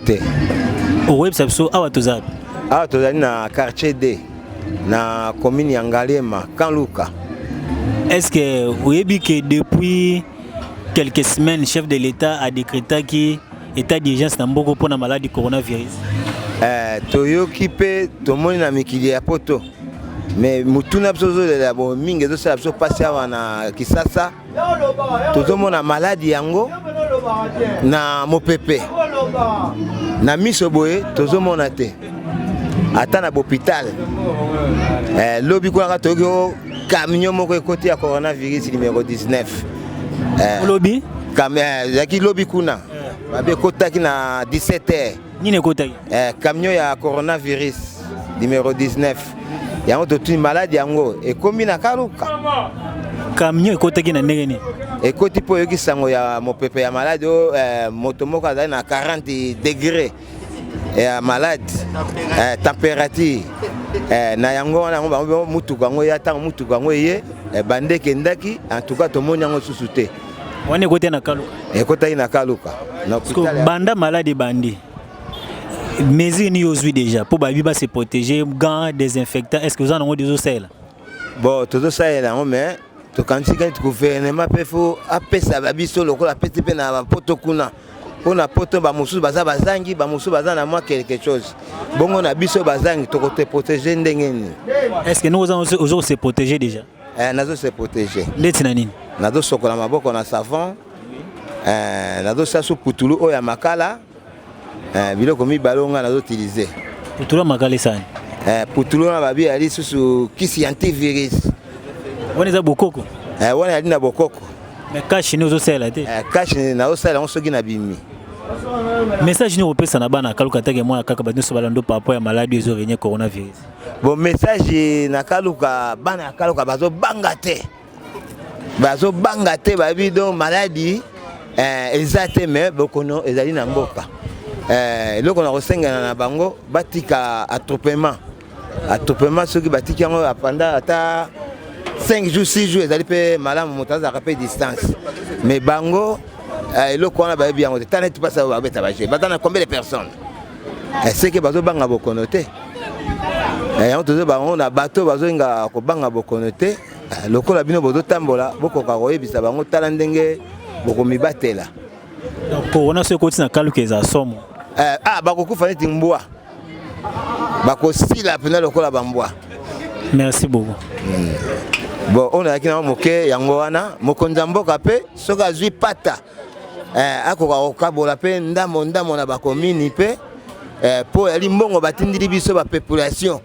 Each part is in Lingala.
te. Okoyebisa biso awa toza wapi? Awa tozali na quartier D na commune ya Ngaliema, Kanluka. Est-ce que oyebi que depuis quelques semaines chef de l'État a décrétaki état d'urgence na mboko mpona maladie coronavirus? Eh, toyoki mpe tomoni na mikili ya poto me motuna biso ozolela bo mingi ezosala biso mpasi awa na Kisasa tozomona maladi yango na mopepe na miso boye tozomona te ata na bopital eh, lobi kuna kaka toyoki o camion moko ekoti ya coronavirus numero 19 eh, lobi eh, ezalaki lobi kuna babi ekotaki na 17 heures Nini ekotaki? Eh, camion ya coronavirus numero 19. Yango totuni maladi yango ekomi na Kaluka. Camion ekotaki na ndenge nini? Ekoti mpo oyoki sango ya mopepe ya maladi oyo eh, moto moko azali na 40 degre ya maladi eh, temperature eh, na yango wana yango bango motuka yango ya ntango motuka yango eye eh, bande ekendaki en tout cas tomoni yango susu te. Wana ekotaki na Kaluka. Ekotaki na Kaluka. Na hôpital. Banda malade ebandi. Mesure ni ozwi déjà pour babi ba se protéger gants désinfectant est-ce que oza nango dezo salela? Bon, tozo salela yango mais tokanisi kani gouvernement mpe fo apesa babiso lokola apesi mpe na bapoto kuna mpo na poto bamosusu baza bazangi bamosusu baza na mwa quelque chose bongo na biso bazangi tokote protéger ndenge nini? Est-ce que nous ozo se protéger déjà? Eh, nazo se protéger. Ndeti na nini? Nazo sokola maboko na savon. Eh, nazo sasu putulu oyo ya makala. Eh, biloko mibale oyo ngai nazo utiliser. Putulu ya makala esani? Eh, putulu wana babi ya lisusu kisi antivirus. Wana eza bokoko? Eh, wana yali na bokoko. Mais cash ni ozosalela te? Eh, cash nazosalela yango soki nabimi. Message nini okopesa na bana kaluka take mwana kaka bato nyonso balando par rapport ya maladie ezo régner coronavirus? Bon message na kaluka bana ya kaluka bazobanga te bazobanga te bayebi donc maladi eh, eza te me bokono ezali na mboka eh, eloko na kosengana na bango batika attroupement attroupement soki batiki yango apanda ata 5 jours 6 jours ezali mpe malamu moto azalaka mpe distance mais bango eh, eloko wana bayebi yango te tala neti mpasi babeta baje baza na combien de personnes seke bazobanga bokono te eh, yango tozo bango na bato bazolinga kobanga bokono te eh, lokola bino bozotambola bokoka koyebisa bango tala ndenge bokomibatela. Donc corona soki ekoti na kaluka eza somo. Eh, ah, bakokufa neti mbwa, bakosila mpenza lokola bambwa. Merci beaucoup. Bon, oyo nazalaki nango moke yango wana mokonzi ya mboka mpe soki azwi pata eh, akoka kokabola mpe ndambo ndambo na bakomini mpe eh, mpo yali mbongo batindili biso bapopulation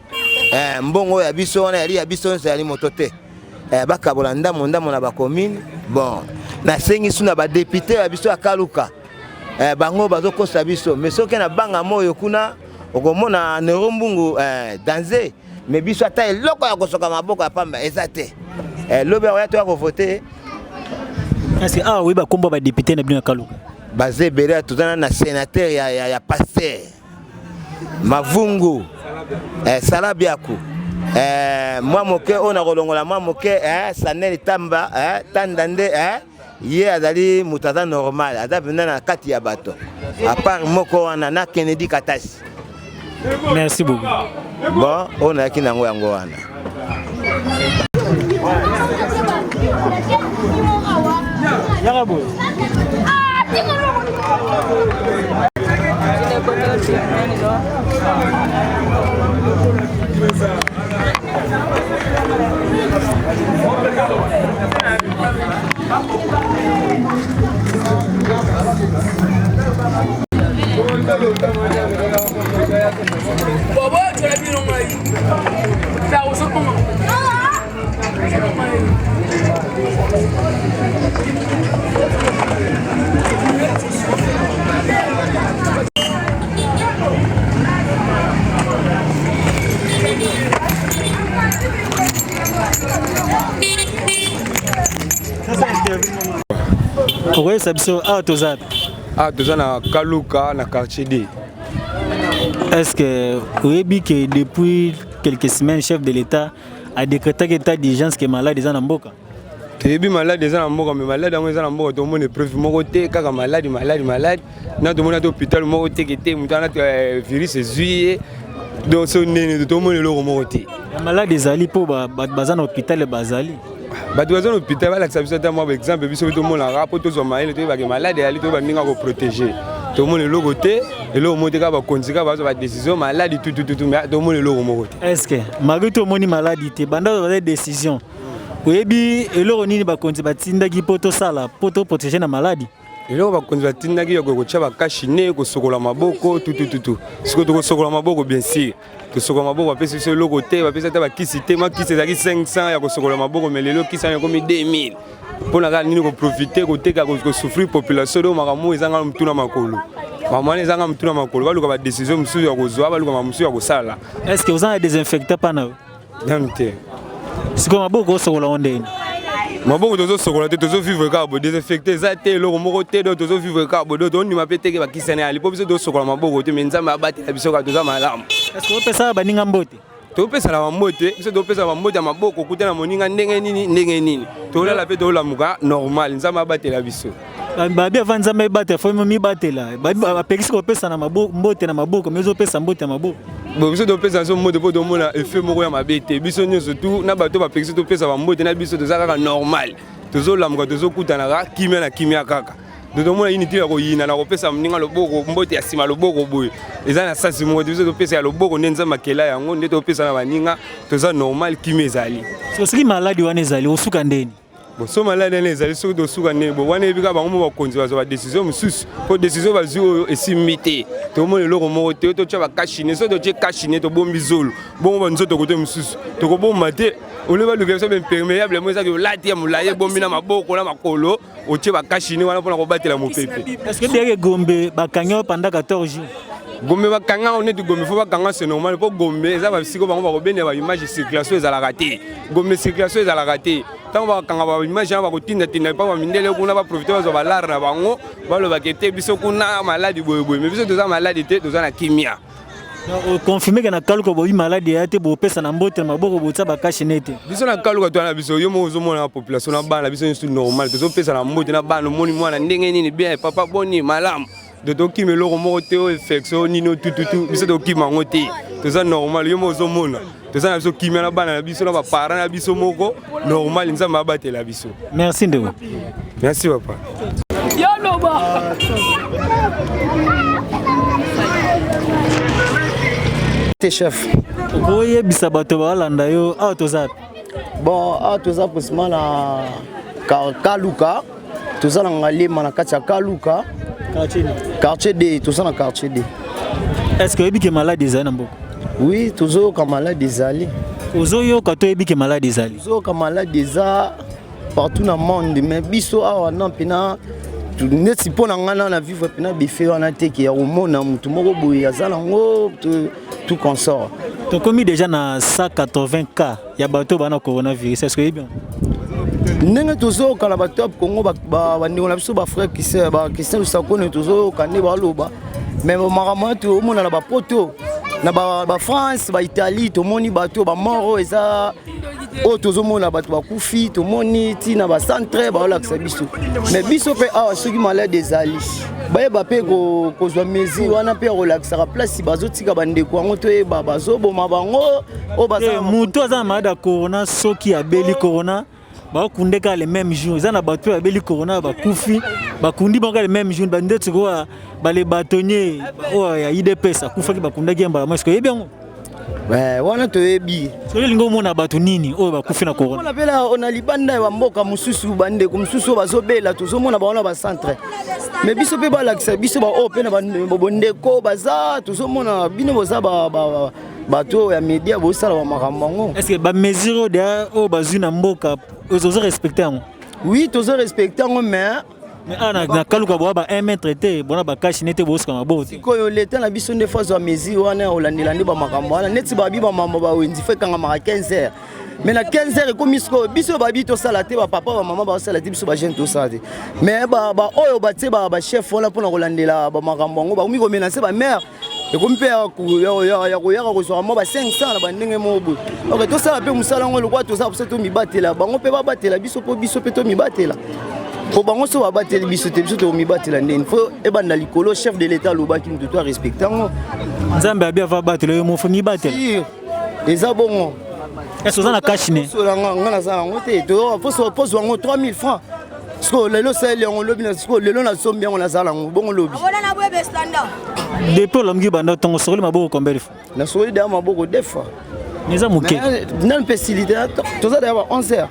eh, mbongo oyo ya biso wana yali ya biso nyonso yali moto te eh, bakabola ndambo ndambo na bakomini. Bon, nasengi su na badepute ya biso ya Kaluka eh, bango bazokosa biso mais soki na banga moyo kuna okomona Nero Mbungu eh, danze mais biso ata eloko ya kosoka maboko ya pamba eza te eh, lobi akoya toya kovote. Est-ce que awa oyeba kombo ba député na bino ya Kaluka? Baza ebele, toza na sénateur ya, ya, ya pasteur Mavungu eh, Salabiaku eh, mwa moke oyo nakolongola mwa moke eh, Sanel Tamba eh, Tanda nde eh, ye azali moto aza normal aza mpenza na kati ya bato apart moko wana na Kennedy Katasi. Merci beaucoup. Bon, oyo nayaki nango yango wana. Yaka boye. Okoyebisa biso awa toza wapi? Ah, toza na Kaluka na quartier D. Est-ce que oyebi que depuis quelques semaines chef de l'État a décrété état d'urgence que malade eza na mboka? Toyebi maladi eza na mboka, me maladi yango eza na mboka, tomona epreuve moko te, kaka maladi maladi maladi. Na tomoni ata hôpital moko te ke te moto wana eh, virus ezwi ye, donc so nini, tomoni eloko moko te. Ya maladi ezali mpo bato baza na hôpital bazali. Bato baza na hôpital balakisa biso ata mwa baexemple, biso mpe tomonaka mpo tozwa mayele, toyebake maladi ezali, toyeba ndenge ya koprotege. Tomona eloko te, eloko moko te, kaka bakonzi kaka bazwa badécision maladi tutututu, mais tomona eloko moko te. Est ce que malgré tout omoni maladi te, banda baza décision, oyebi eloko nini bakonzi batindaki mpo tosala mpo toprotege na maladi? Eloko bakonzi batindaki ya kotia bacache-nez, kosokola maboko tutututu. Sikoyo tokosokola maboko, bien sûr tosokola maboko, bapesi biso eloko te, bapesi ata bakisi te. Ma kisi ezalaki 500 ya kosokola maboko, mais lelo kisi wana ekomi 2000. Mpona kaka nini? Koprofite koteka, kosouffrir population. Do makambo ezanga motu na makolo, makambo wana ezanga motu na makolo. Baluka badécision mosusu ya kozwa, baluka makambo mosusu ya kosala. Est ce que oza na désinfectant mpa na yo? Nanu te. Sikoyo maboko osokola ngo ndeni? Maboko tozosokola te, tozovivre kaka boye. Désinfecté eza te, eloko moko te, donc tozovivre kaka boye. Donc tondima mpe teke bakisani ali mpo biso tosokola maboko te, mais Nzambe abatela biso, kaka toza malamu. Est ce que opesaka baninga mbote? Topesana bambote, biso topesana bambote ya maboko, kuta na moninga ndenge nini ndenge nini, tolala mpe tolamuka normal. Nzambe abatela biso. Babi avant Nzambe ebatela, fo mibatela. Bapekisi kopesa na mbote na maboko, mais ozopesa mbote ya maboko. Bon, biso topesa biso mbote mpo tomona effet moko ya mabe te. Biso nyonso tu na bato bapekisi topesa bambote na biso, toza kaka normal, tozolamuka, tozokutanaka kimia na kimia kaka. Tozomona inutile ya koyina na kopesa moninga loboko, mbote ya nsima loboko boye eza na sasi moko te. Biso topesa ya loboko nde Nzambe akela yango, nde topesa na baninga, toza normal, kimia ezali. Soki maladi wana ezali, osuka ndeni? Bon, so maladi wana ezali, soki tosuka ndenge bo wana, yebi kaka bango mo bakonzi bazwa badécision mosusu, mpo décision bazwi oyo esimbi te. Tomona eloko moko te. Totya bacache-nez, so totie cache-nez, tobombi zolo, bongo banzoto kote mosusu tokobomba te. Ole baluka biso baimperméable mo ezaki olati ya molai, ebombi na maboko na makolo, otie bacache-nez wana mpona kobatela mopepe. Est ce que biake Gombe bakangi yo pendant 14 jours? Gombe bakanga ngo neti Gombe, fo bakanga, c'est normal, mpo Gombe eza basiko bango bakobendela baimage, circulation ezalaka te. Gombe circulation ezalaka te. Ntango bakanga baimage wana, bakotindatinda mpa bamindele kuna, baprofite bazwa balare na bango, balobaka ete biso kuna maladi boyeboye, mais biso toza maladi te, toza na kimia. Oconfirme ke na Kaluka boyi maladi ya te, bopesa na mbote na maboko, botia bacache-nez te? Biso na Kaluka toza na biso, yo moko ozomona na population na bana biso nyonso normal, tozopesa na mbote na bana. Omoni mwana ndenge nini, bien papa, boni malamu. Do tokima eloko moko te, oyo infection nini otututu, biso tokima yango te, toza normal. Yo moko ozomona toza na biso kimia na bana na biso na baparent na biso moko normal. Nzambe abatela biso. Merci ndeko. Merci papa. Yoloba. Te chef. Okoyebisa bato balanda yo, awa toza wapi? Bon, awa toza précisément na Kaluka, toza na Ngalema, na kati ya Kaluka. Quartier nini? Quartier D, toza na quartier D. Est ce que oyebi ke maladi ezali na mboka? Oui, tozoyoka maladi ezali. Ozoyoka to oyebi ke maladi ezali? Tozoyoka maladi eza partout na monde, mais biso awa na mpena neti mpo na ngai na na vivre mpena bife wana te ke ya komona motu moko boye aza nango, tout consort. Tokomi déjà na 180 cas ya bato bana coronavirus, est ce que oyebi yango? Ndenge tozoyoka na bato ya Congo, bandeko na biso, bafrère Christian Lusakone, tozoyoka nde baloba, mais makambo wana toomona na bapoto, na baFrance, baItalie, tomoni bato bamort oyo eza oyo, tozomona bato bakufi, tomoni ntina bacentre baolakisa biso. Mais biso mpe awa, soki malade ezali, bayeba mpe kozwa mesure wana mpe ya kolakisaka place bazotika bandeko yango, toyeba bazoboma bango oyo baza. Moto aza na malade ya corona, soki abeli corona, bakunde kaka le même jour. Eza na bato oyo babeli corona, bakufi, bakundi bango kaka le même jour. Nde sikoyo bale bâtonnier oyo ya UDPS akufaki, bakundaki ye mbala moko. Sikoyo oyebi yango? Wana toyebi. Soki olingi omona bato nini oyo bakufi na corona? Mona mpe na libanda ya bamboka mosusu, bandeko mosusu oyo bazobela, tozomona bango na bacentre, mais biso mpe balakisa biso baoyo mpe na bondeko baza. Tozomona bino boza bato oyo ya média, bosala bamakambo yango. Est ce que bamesure oyo deya oyo bazwi na mboka, ozo respecte yango? Oui, tozo respecte yango, mais Mais awa na Kaluka boya ba 1 mètre te, bona bacache-nez te, bosuka maboko te. Sikoyo leta na biso nde fo azwa mesure wana ya kolandela nde bamakambo wana. Neti babi bamambo bawenzi fo ekangamaka 15 heures, mais na 15 heures ekomi sikoyo biso babi tosala te, bapapa bamama basala te, biso bajeune tosala te, mais baoyo batie bachef wana mpona kolandela bamakambo yango bakomi komenacer bamare. Ekomi mpe ya koyaka kozwaka mwa ba 500 na bandenge moko boye. Ok, tosala mpe mosala yango lokola toza mposa tomibatela, bango mpe babatela biso mpo biso mpe tomibatela. Po bango so babateli biso te, biso tokomibatela ndeni? Fo ebanda likolo. Chef de l'État alobaki, moto to arespecte yango. Nzambe abi ava batela yo, mofo mibatela. Eza bongo. Est oza na cache-nez? Nga naza yango te. Pozwa yango 3000 francs. Sikoyo lelo osaleli yango, lobi sikoyo lelo nasombi yango, nazala yango bongo lobi. Depuis olamuki banda ntongo, osokoli maboko combien de fois? Nasokoli deya maboko deux fois. Eza moke. Nani mpe esili te. Toza deya ba 11 heures.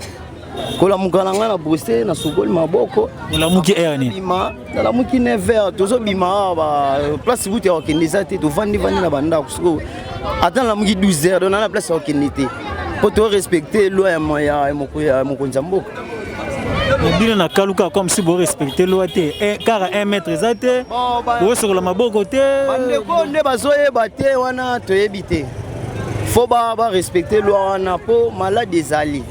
Kolamuka na ngai na brosse, nasokoli maboko. Olamuki heure nini? Bima, nalamuki 9 heures. Tozobima awa, place butu ya kokende eza te. Tovandi vandi na bandako. Sikoyo ata nalamuki 12 heures, donc na na place ya kokende te, mpo torespecte loi ya mokonzi ya mboka. Bino na Kaluka, comme si borespecte loi te, kaka 1 mètre eza te, bosokola maboko te. Bandeko nde bazoyeba te wana, toyebi te. Fo barespecte loi wana mpo maladi ezali.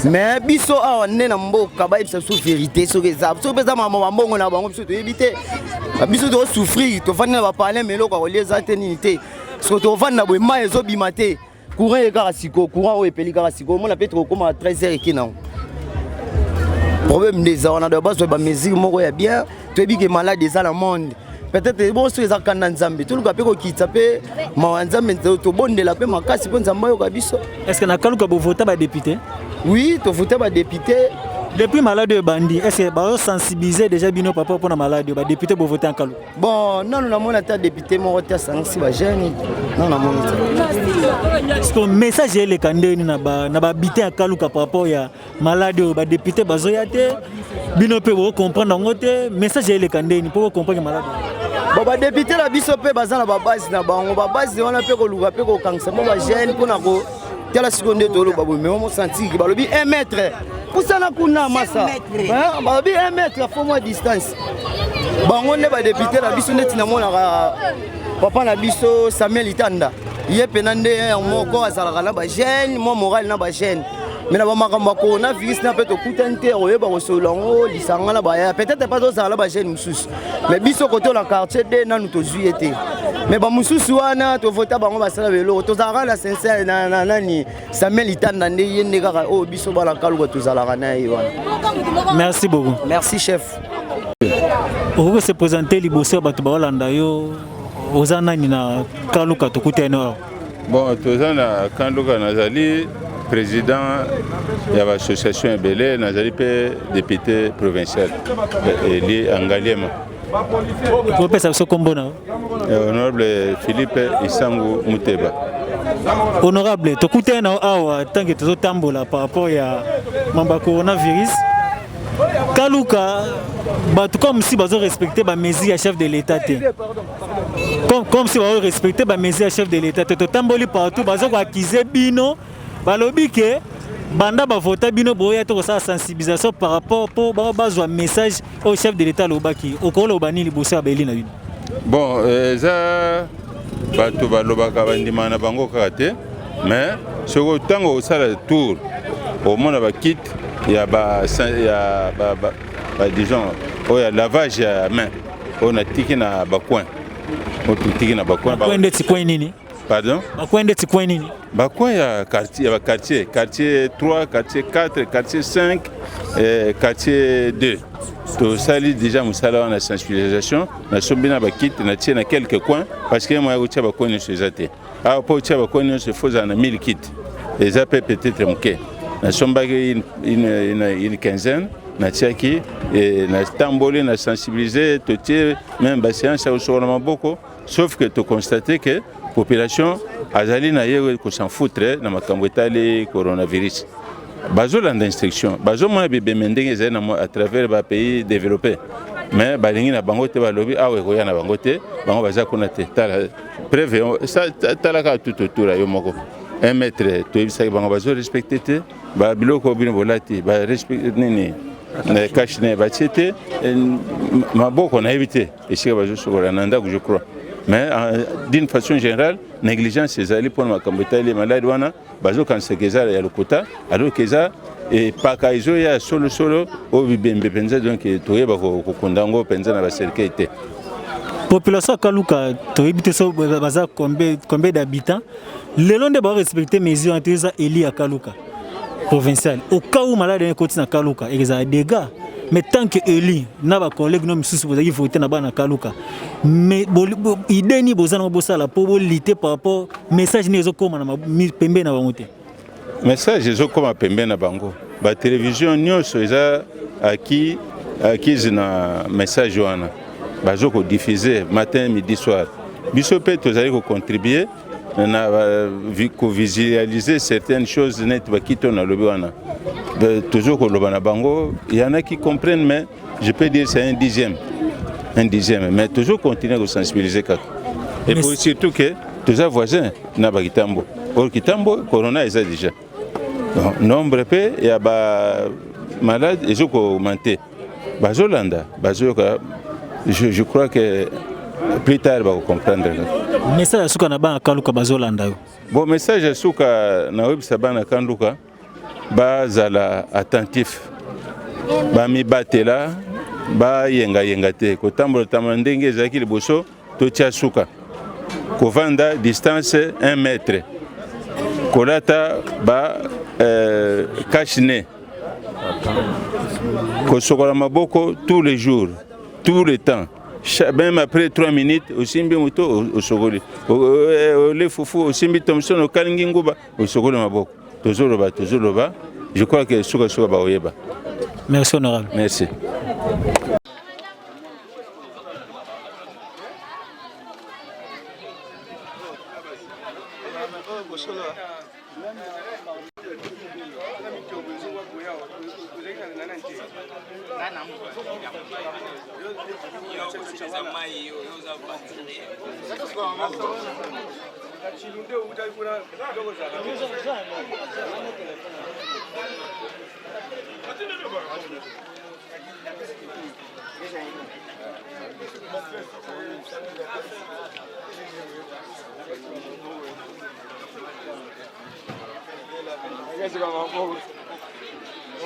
Mais biso awa nde na mboka, bayebisa biso vérité. Soki eza, soki mpe eza makambo bambongo na bango, biso toyebi te. Biso tozosouffrir, tovandi na bapalin, eloko ya kolia eza te, nini te. Soki tovandi na boye, mai ezobima te, courant ye kaka sikoyo, courant oyo epeli kaka sikoyo, omona mpe tokokóma 13 heures eke nango. Problème nde eza wana. Donc bazwa bamesure moko ya bien. Toyebi ke malade eza na monde. Peut-être bongo soki eza kanda Nzambe, toluka mpe kokitisa mpe mawa Nzambe, tobondela mpe makasi mpo Nzambe ayoka biso. Est ce que na Kaluka bovota badéputé? Oui, tovota badéputé. Depuis malade oyo ebandi, est ce que bazosensibiliser déjà bino papa mpona malade oyo, badéputé bovote en Kaluka? Bon, nanu namoni ata député moko te asangisi bajeune, nanu namoni te. Parce que message eleka ndeni na bahabitants ya Kaluka par rapport ya malade oyo, badéputé bazoya te, bino mpe bocomprendre yango te. Message eleka ndeni mpo bocomprendre malade? Bon, badéputé na biso mpe baza na babase na bango. Babase wana mpe koluka mpe kokangisa mo bajeune mpona kotala. Sikoyo nde toloba boye, memo mosantiki balobi 1 mètre, pusana kuna masa. Balobi 1 mètre, fo mwa distance. Bango nde badéputé na biso. Ndeti namonaka papa na biso Samuel Itanda, ye mpena nde moko azalaka na bajeune, mwa morale na bajeune. Me na bamakambo ya coronavirus na mpe tokutani te, koyeba kosolola yango lisanga na baya. Peut-être mpa tozala na bajeune mosusu, mais biso koto na quartier de nanu tozwi ye te. Mais bamosusu wana tovota bango, basala beloko. Tozalaka na sincère na nani, Samuel Itanda nde ye nde kaka oyo biso bana Kaluka tozalaka na ye wana. Merci beaucoup. Merci, chef. Okoki se présenter liboso ya bato baolanda yo? Oza nani na Kaluka? Tokutani awa. Bon, toza na Kaluka. Nazali président ya baassociation ebele, nazali mpe député provincial élu en Ngaliema. Okopesa biso nkombo na? Honorable Philippe Isangu Muteba. Honorable, tokutani na awa ntange tozotambola par rapport ya mambo ya coronavirus. Kaluka, bato comme si bazorespecte bamesure ya chef de l'État te, comme si bazorespecte bamesure ya chef de l'État te. Totamboli partout, baza koaccuser bino, balobi ke banda bavota bino, boya te kosala sensibilisation par rapport mpo bazwa message oyo chef de l'État alobaki. Okoloba nini liboso ya baeli na bino? Bon, eza bato balobaka, bandimaka na bango kaka te. Mais soki ntango osala tour, omona bakit ya ba, ya ba, ba, ba, disons oyo ya lavage ya main oyo natiki na bacoin, oyo totiki na bacoin. Bacoin ndeti coin nini? Pardon? Bacoin ndeti coin nini? Bacoin ya quartier, ya baquartier, quartier 3, quartier 4, quartier 5, quartier 2. Tosali déjà mosala wana, sensibilisation. Nasombi na bakit, natie na quelques coins, parce que moya kotia bacoin nyonso eza te awa. Mpo otia bacoin nyonso, ifo ozala na 1000 kit, eza mpe peut-être moke. Nasombaki une quinzaine, natiaki, natamboli, na sensibiliser, totie même baséance ya kosokola maboko. Sauf que toconstate que population azali na ye kos'en foutre na makambo etali coronavirus. Bazolanda instruction, bazomona bibeme ndenge ezali na à travers bapays développé, mais balingi na bango te. Balobi awa ekoya na bango te, bango baza kuna te. Tala preuve, tala kaka tout autour ya yo moko. 1 mètre toyebisaki bango, bazorespecte te. Babiloko bino bolati, barespecte nini, cache-nez batie te, maboko nayebi te esika bazosokola na ndako, je crois. Mais d'une façon générale, négligence ezali mpona makambo etali maladi wana. Bazokanisaka eza ya lokuta, alors que eza epaka ezoya ya solosolo, oyo bibembe mpenza. Donc toyeba kokunda yango mpenza na bacercueil te. Population ya Kaluka toyebi te so baza combien, combien d'habitants lelo nde barespecte mesure wana te. Eza eli ya Kaluka provincial, au cas où malade ekoti na Kaluka, ekozala dégâts. Mais tant que eli na bacollègue no misusu bozalaki vote na bana Kaluka, mais idée nini boza nango bosala mpo bolite par rapport message nini ezokóma na pembeni na bango te? Message ezokóma pembeni na bango, batelevizio nyonso eza aki acquise na message wana, bazo kodiffuser matin, midi, soir. Biso mpe tozali kocontribuer na kovisualiser certaines choses neti bakiti oyo nalobi wana. Toujours koloba na bango, y en a qui comprennent, mais je peux dire c'est un dixième, un dixième. Mais toujours continuer kosensibiliser kaka, et puis surtout que toza voisin na bakitambo. Or Kitambo corona eza déjà. Donc, nombre mpe ya bamalade ezokoaugmente, bazolanda, bazoyoka. Je crois que plus tard bakocomprendre. Message ya suka na bana Kaluka bazolanda yo. Bon, message ya suka naoyebisa bana Kaluka, bazala attentif, bamibatela, bayengayenga te, kotambola tambola ndenge ezalaki liboso totia suka, kovanda distance 1 mètre, kolata ba cache-nez, kosokola maboko tous les jours, tout le temps, même après 3 minutes. Osimbi moto, osokoli, ole fufu, osimbi thomson, okalingi nguba, osokoli maboko. Tozoloba, tozoloba, je crois que sukasuka bakoyeba. Merci, honorable. Merci.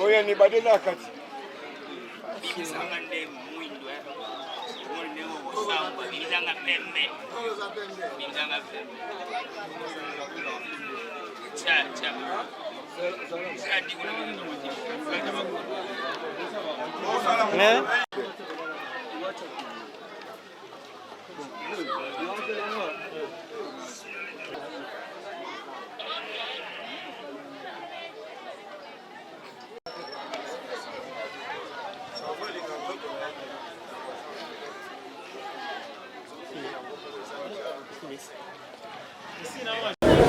Oyo ni bade na kati. Ezanga nde mwindo, ndenge okosamba ezanga pembe, ezanga pembe. Tcha tcha.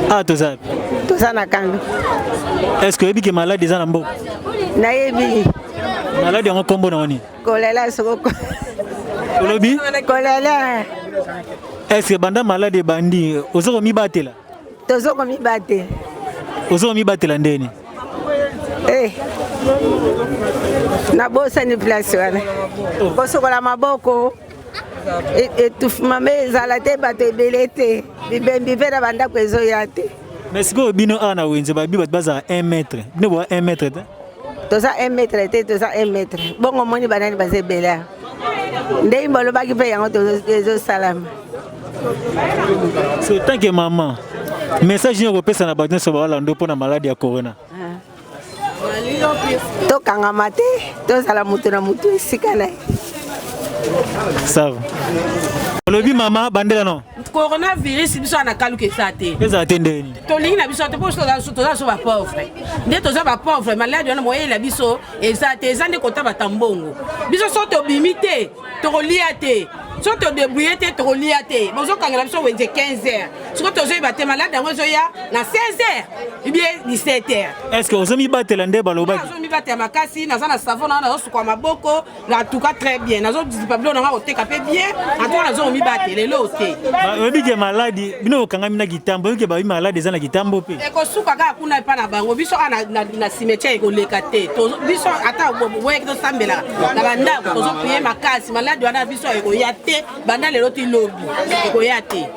Ah, toza Toza na kando. Est ce que oyebi ke maladi eza na mboka? Nayebi. Maladi yango nkombo na wani? Kolela soko. Olobi? Kolela. Est ce que banda maladi ebandi, oza komibatela? Toza komibatela. Oza komibatela ndeni? Eh. Nabosani place wana. Kosokola maboko, etufuma me ezala te, bato ebele te, bibembi mpe na bandako ezoya te. Mais sikoyo bino awa na wenze, babi bato bazala 1 mètre, bino boa 1 mètre te? Toza 1 mètre te, toza 1 mètre bongo. Omoni banani baza ebele awa, ndenge bolobaki mpe yango ezosalama. So tant que mama, message nini okopesa na bato nyonso baolanda mpona maladi ya corona? Tokangama te, tozala moto na motu esika na ye. Ça va, olobi mama, bandela no. Coronavirus, biso na Kaluka eza te. Ezala te ndeni? Tolingi na biso te, mpo toza so bapauvre nde toza bapauvre. Maladi wana moyela biso eza te, eza nde kotabata mbongo. Biso so tobimi te, tokolia te. So todébrouille te, tokolia te. Bozokangela biso wenze 15 heures, siko tozoyeba te maladi yango ezoya na 16 heures ubie 17 heures. Est ce que ozomibatela nde balobaki? Nazomibatela makasi, naza na savon nanga, nazosuka maboko. En tout cas très bien, nazozipa biloko nanga koteka mpe bien. En tout cas nazomibatela, eloo te. Oyebi ke maladi, bino bokangami na Kitambo, oyebi ke babi maladi eza na Kitambo mpe? Ekosuka kaka kuna epa na bango. Biso kaka na cimetière, ekoleka te. Biso ata boyeki, tosambelaka na bandako, tozoprier makasi. Maladi wana biso ekoya te, banda lelo ti lobi ekoya te.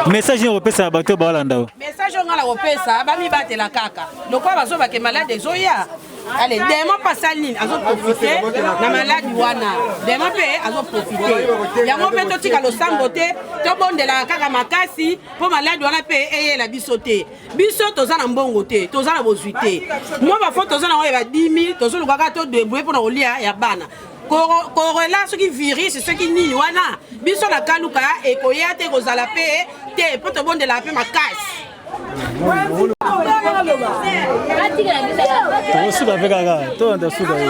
Message nini okopesa na bato oyo baolanda yo? Message oyo nga na kopesa, bamibatela kaka lokola bazobake maladi ezoya. Ale demo mpe asali nini? Azoprofite na maladi wana. Demo mpe azoprofite yango mpe totika losambo te, tobondelaka kaka makasi mpo maladi wana mpe eyela biso te. Biso toza na mbongo te, toza na bozwi te, mwa bafo toza na oyo ya badimi, tozoluka kaka todebrouille mpo na kolia ya bana. Corona soki virus soki nini wana, biso na Kaluka ekoya te, ekozala mpe te, mpo tobondelaka mpe makasi. Tokosuka mpe kaka tolanda suka ye.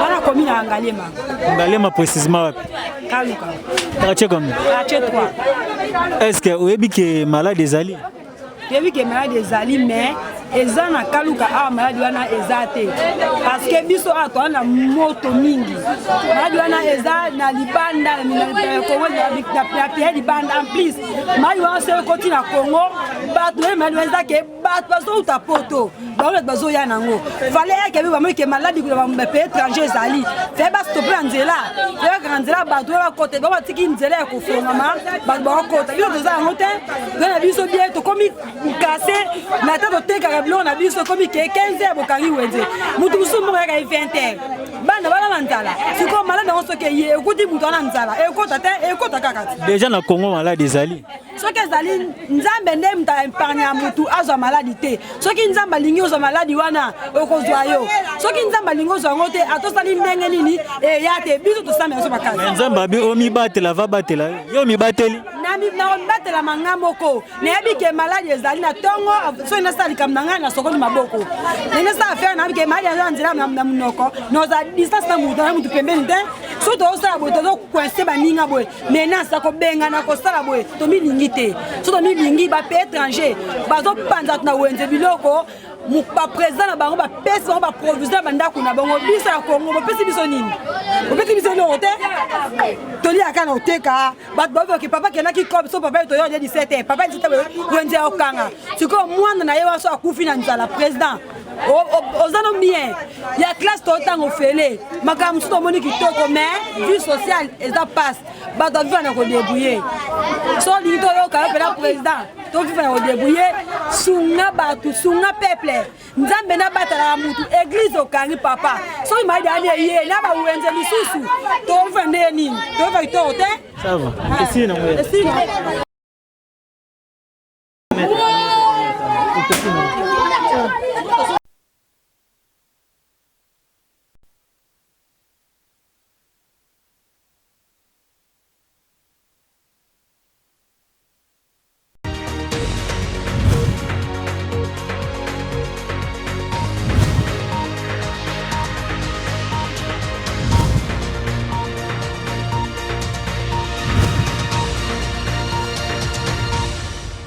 Wana komi na Ngaliema. Ngaliema précisément wapi? Kaluka. Quartier combien? Quartier 3. Est-ce que oyebi ke malade ezali? Toyebi ke maladi ezali, mais eza na Kaluka awa maladi wana eza te, parce que biso awa toza na moto mingi. Maladi wana eza na libanda na Congo, na pays libanda. En plus maladi wana soki ekoti na Congo, bato nayebi maladi wana eza ke bato bazouta Poto, bango bato bazoya nango. Fale yake bamoi ke maladi kuna bapays étranger ezali, fe bastope na nzela, fe bakanga nzela, bato oyo bakota, bango batiki nzela ya kofongama, bato bakokota. Biso toza yango te, toza na biso bien, tokomi kase na ta totekaka biloko na biso, ekomi ke 15 heures bokangi wenze, motu mosusu moko yaka ye 20 heures, bana bana na nzala. Sikoyo maladi yango soki eye ekuti moto wana nzala, ekota te, ekota kaka te. Deja na Congo maladi ezali. Soki ezali Nzambe nde moto aépargne ya motu azwa maladi te. Soki Nzambe alingi ozwa maladi wana, okozwa yo. Soki Nzambe alingi ozwa yango te, atosali ndenge nini, eya te. Biso tosambela biso makasi. Mais Nzambe abi omibatela, va batela yo, omibateli. Nakomibatelama nga moko, nayebi ke maladi ezali na ntongo. Soki nasala likambo na ngai, nasokoli maboko, ndenge nasala affaire, nayebi ke maladi eza na nzela na monoko, naozala distance na motu na motu pembeni te. Soki tozosala boye, tozocoince baninga boye, menace ya kobengana, kosala boye, tomilingi te. So tomilingi, bapays étranger bazopanza na wenze biloko, baprésident na bango bapesi bango baprovision ya bandako na bango. Biso ya Kongo, bopesi biso nini? Bopesi biso eloko te. Toliaka na oteka, bato bayoki papa akendaki cope, so papa toyo ye 17, papa 17, wenze ya okanga. Sikoyo mwana na ye wana so akufi na nzala, président oza no bien ya classe, totanga ofele makambo mosusu, tomoni kitoko, mais vie sociale eza passe. Bato aviva na kodébrouille. So olingi toyoka yo mpena président, toviva na kodébrouille. Sunga bato, sunga peuple. Nzambe nabatalaka mutu, église okangi papa. Soki maladi ani eye na bawenze lisusu, toviva ndenge nini? Toviva kitoko te. Ça va, esili nango. Esili nango.